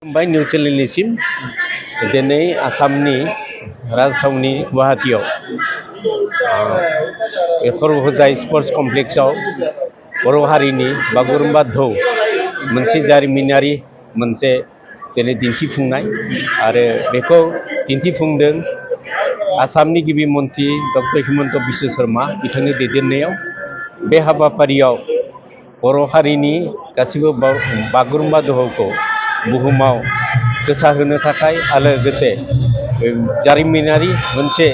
खुलुमबाय निउस चेनेलनिसिम दिनै आसामनि राजथावनि गुवाहाटीआव खर'होजाय स्पर्ट्स कमप्लेक्सआव बर' हारिनि बागुरुम्बा दौ मोनसे जारिमिनारि मोनसे दिनै दिन्थिफुंनाय आरो बेखौ दिन्थिफुंदों आसामनि गिबि मन्त्रि डक्टर हिमन्त बिश्व शर्मा बिथांनि दैदेननायाव। बे हाबाफारियाव बर' हारिनि गासिबो बागुरुम्बा दोहौखौ बुहुमाव गोसारहोनो थाखाय आरो लोगोसे जारिमिनारि मोनसे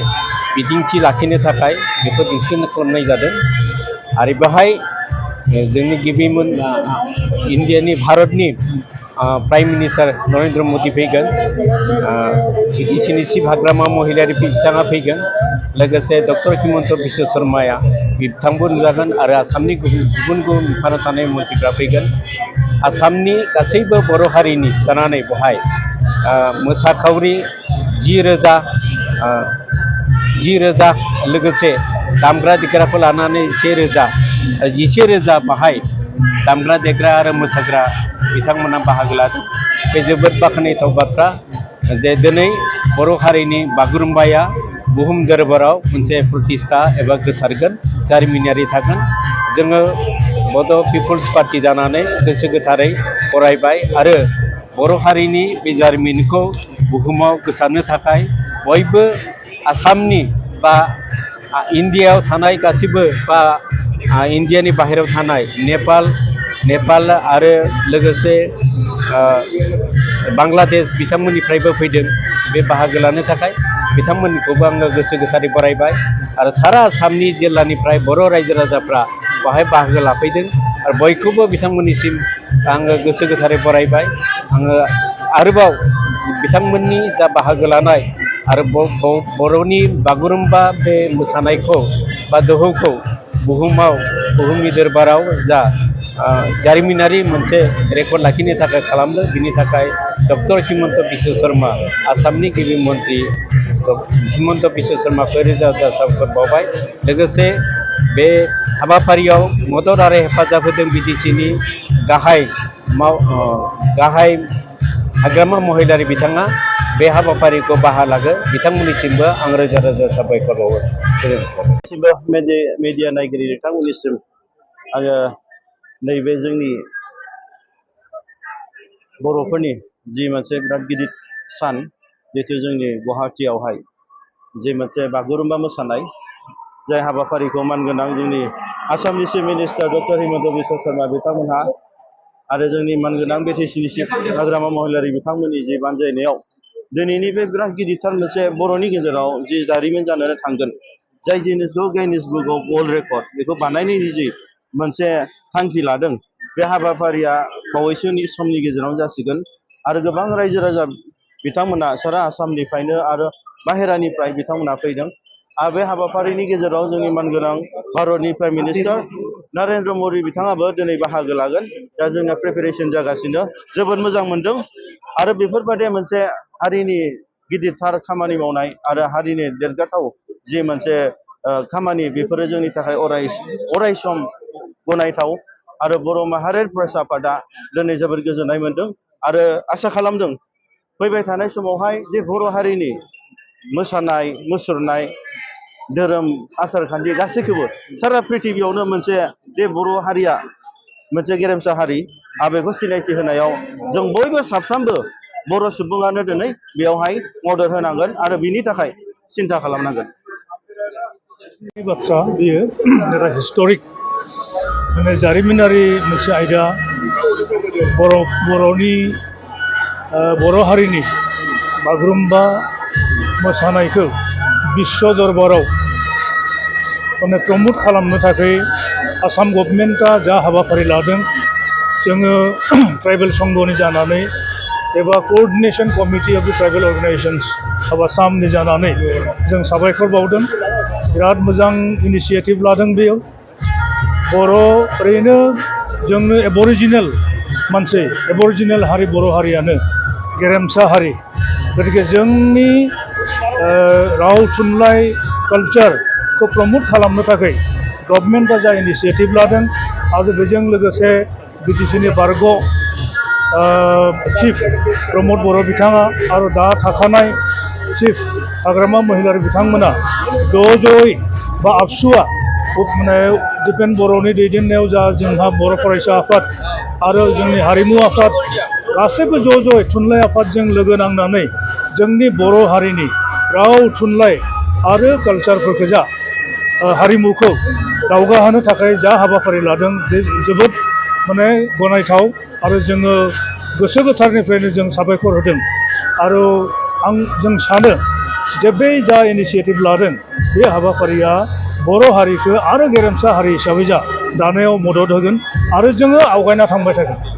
बिदिन्थि लाखिनो थाखाय बेखौ दिन्थिफुंनाय खालामनाय जादों। आरो बेहाय जोंनि गिबि इन्डियानि भारतनि प्राइम मिनिस्टार नरेन्द्र मदि फैगोन, बिटिसिनि चिफ हाग्रामा महिलारि बिथाङा फैगोन, लोगोसे डक्टर हिमन्त बिश्व शर्माया बिथांबो नुजागोन आरो आसामनि गुबुन गुबुन बिफानाव थानाय मन्थ्रिफ्रा फैगोन। आसामनि गासैबो बर' हारिनि जानानै बेहाय मोसाखावरि 10,000 लोगोसे दामग्रा देग्राखौ लानानै 11,000 बाहाय दामग्रा देग्रा आरो मोसाग्रा बिथांमोना बाहागो लादों। बे जोबोद बाख्नायथाव बाथ्रा जे दिनै बर' हारिनि बागुरुम्बाया बुहुम दरबाराव मोनसे प्रतिष्ठा एबा गोसारगोन, जारिमिनारि थागोन। जोङो बड' पिपल्स पार्टी जानानै गोसो गोथारै फरायबाय आरो बर' हारिनि बे जारिमिनखौ बुहुमाव गोसारनो थाखाय बयबो आसामनि बा इन्डियायाव थानाय गासिबो बा इन्डियानि बाहेरायाव थानाय नेपाल आरो लोगोसे बांलादेश बिथांमोननिफ्रायबो फैदों बे बाहागो लानो थाखाय। बिथांमोनखौबो आङो गोसो गोथारै बरायबाय आरो सारा आसामनि जिल्लानिफ्राय बर' रायजो राजाफ्रा बाहाय बाहागो लाफैदों आरो बयखौबो बिथांमोननिसिम आङो गोसो गोथारै बरायबाय। आङो आरोबाव बिथांमोननि जा बाहागो लानाय आरो बर'नि बागुरुम्बा बे मोसानायखौ बा दोहौखौ बुहुमनि दरबाराव जा जारिमिनारि मोनसे रेकर्ड लाखिनो थाखाय खालामदों, बिनि थाखाय डक्टर हिमन्त बिश्व शर्मा आसामनि गिबि मन्त्रि हिमन्त बिश्व शर्माखौ रोजा रोजा साबायखर बावबाय। लोगोसे बे हाबाफारियाव मदद आरो हेफाजाब होदों बिटिसिनि गाहाय हाग्रामा महिलारि बिथाङा बे हाबाफारिखौ बाहागो लागोन। बिथांमोननिसिमबो आं रोजा रोजा साबायखर बावो। मेडिया नायगिरि नोंथांमोननिसिम आङो नैबे जोंनि बर'फोरनि जि मोनसे बिराद गिदिर सान, जिहेथु जोंनि गुवाहाटीयावहाय जि मोनसे बागुरुम्बा मोसानाय, जाय हाबाफारिखौ मानगोनां जोंनि आसामनि chief minister doctor Himanta Biswa Sharma बिथांमोनहा आरो जोंनि मानगोनां बिटिसिनि चिफ हाग्रामा महिलारि बिथांमोननि जि बानजायनायाव दिनैनि बे बिराद गिदिरथार मोनसे बर'नि गेजेराव जि जारिमिन जानो थांगोन, जाय जिनिसखौ Guinness book of world record बेखौ बानायनायनि जि मोनसे थांखि लादों, बे हाबाफारिया बावैसोनि समनि गेजेरावनो जासिगोन आरो गोबां रायजो राजा बिथांमोना सारा आसामनिफ्रायनो आरो बाहेरानिफ्राय बिथांमोना फैदों। आरो बे हाबाफारिनि गेजेराव जोंनि मानगोनां भारतनि प्राइम मिनिस्टार नरेन्द्र मदि बिथाङाबो दिनै बाहागो लागोन। दा जोंना प्रिपेरेसन जागासिनो, जोबोद मोजां मोनदों। आरो बेफोरबादि मोनसे हारिनि गिदिरथार खामानि मावनाय आरो हारिनि देरगाथाव जि मोनसे खामानि, बेफोरो जोंनि थाखाय अराय सम गनायथाव। आरो बर' माहारियारि फरायसा आफादा दिनै जोबोद गोजोननाय मोनदों आरो आसा खालामदों फैबाय थानाय समावहाय जे बर' हारिनि मोसानाय मुसुरनाय धोरोम आसार खान्थि गासैखौबो सारा प्रिथिबियावनो मोनसे बे बर' हारिया मोनसे गेरेमसा हारि, आरो बेखौ सिनायथि होनायाव जों बयबो साफ्रोमबो बर' सुबुङानो दिनै बेयावहाय मदद होनांगोन आरो बिनि थाखाय सिन्था खालामनांगोन। बाथ्रा बेयो हिस्टरिक माने जारिमिनारि मोनसे आयदा। बर' हारिनि बागुरुम्बा मोसानायखौ बिश्व दरबाराव माने प्रमट खालामनो थाखाय आसाम गभर्नमेन्टआ जा हाबाफारि लादों, जोङो ट्राइबेल संघनि जानानै एबा कोअर्डिनेशन कमिटि अफ द ट्राइबेल अर्गेनाइजेशंस अफ आसामनि जानानै जों साबायखर बावदों। बिराद मोजां इनिसियेटिभ लादों बेयाव। ओरैनो जोंनो एबरिजिनेल मानसि, एबरिजिनेल हारि बर' हारियानो गेरेमसा हारि, गतिके जोंनि राव थुनलाइ कालचारखौ प्रमट खालामनो थाखाय गभर्नमेन्टआ जा इनिसियेटिभ लादों आरो बेजों लोगोसे बिटिसिनि बारग' चिफ प्रमद बर' बिथाङा आरो दा थाखानाय चिफ हाग्रामा महिलारि बिथांमोना ज'यै बा आबसुआ माने दिपेन बर'नि दैदेननायाव जा जोंहा बर' फरायसा आफाद आरो जोंनि हारिमु आफाद गासैबो ज' थुनलाइ आफादजों लोगो नांनानै जोंनि बर' हारिनि राव थुनलाइ आरो कालचारफोरखौ जा हारिमुखौ दावगाहोनो थाखाय जा हाबाफारि लादों बे जोबोद माने गनायथाव आरो जोङो गोसो गोथारनिफ्रायनो जों साबायखर होदों आरो जों सानो जे बै जा इनिसियेटिभ लादों बे हाबाफारिया बर' हारिखौ आरो गेरेमसा हारि हिसाबै जा दानायाव मदद होगोन आरो जोङो आवगायना थांबाय थागोन।